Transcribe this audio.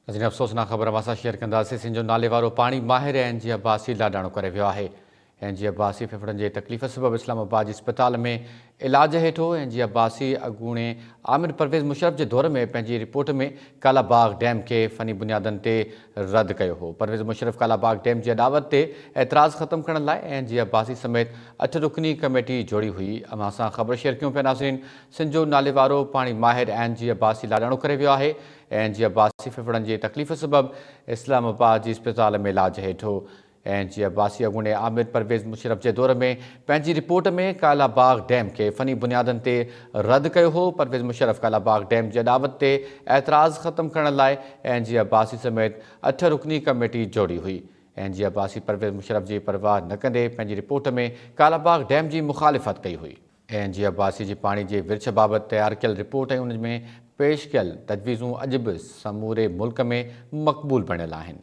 ناظرين افسوسناڪ خبر اوهان سان شيئر ڪنداسين سنڌ جو ناليوارو پاڻي ماهر اين جي عباسي لاڏاڻو ڪري ويو آهي اين جي عباسي ڦڦڙن جي تڪليف سبب اسلام آباد جي اسپتال ۾ علاج هيٺ هو اين جي عباسي اڳوڻي آمر پرويز مشرف جي دور ۾ پنهنجي رپورٽ ۾ ڪالا باغ ڊيم کي فني بنيادن تي رد ڪيو هو پرويز مشرف ڪالا باغ ڊيم جي اڏاوت تي اعتراض ختم ڪرڻ لاء اين جي عباسي سميت اٺ رڪني ڪميٽي جوڙي هئي اوهان سان خبر شيئر ڪيون پيا ناظرين سنڌ جو ناليوارو پاڻي ماهر اين جي عباسي لاڏاڻو ڪري ويو آهي اين جي عباسي ڦڦڙن جي تڪليف سبب اسلام آباد جي اسپتال ۾ علاج هيٺ هو. اين جي عباسي اڳوڻي آمر پرويز مشرف جي دور ۾ پنهنجي رپورٽ ۾ ڪالا باغ ڊيم کي فني بنيادن تي رد ڪيو هو. پرويز مشرف ڪالا باغ ڊيم جي اڏاوت تي اعتراض ختم ڪرڻ لاء اين جي عباسي سميت اٺ رڪني ڪميٽي جوڙي هئي. اين جي عباسي پرويز مشرف جي پرواهه نه ڪندي پنهنجي رپورٽ ۾ ڪالا باغ ڊيم جي مخالفت ڪئي هئي. اين جي عباسي جي پاڻي جي ورڇ بابت تيار ڪيل رپورٽ ۽ ان ۾ پيش ڪيل تجويزون اڄ به سموري ملڪ ۾ مقبول بڻيل آهن.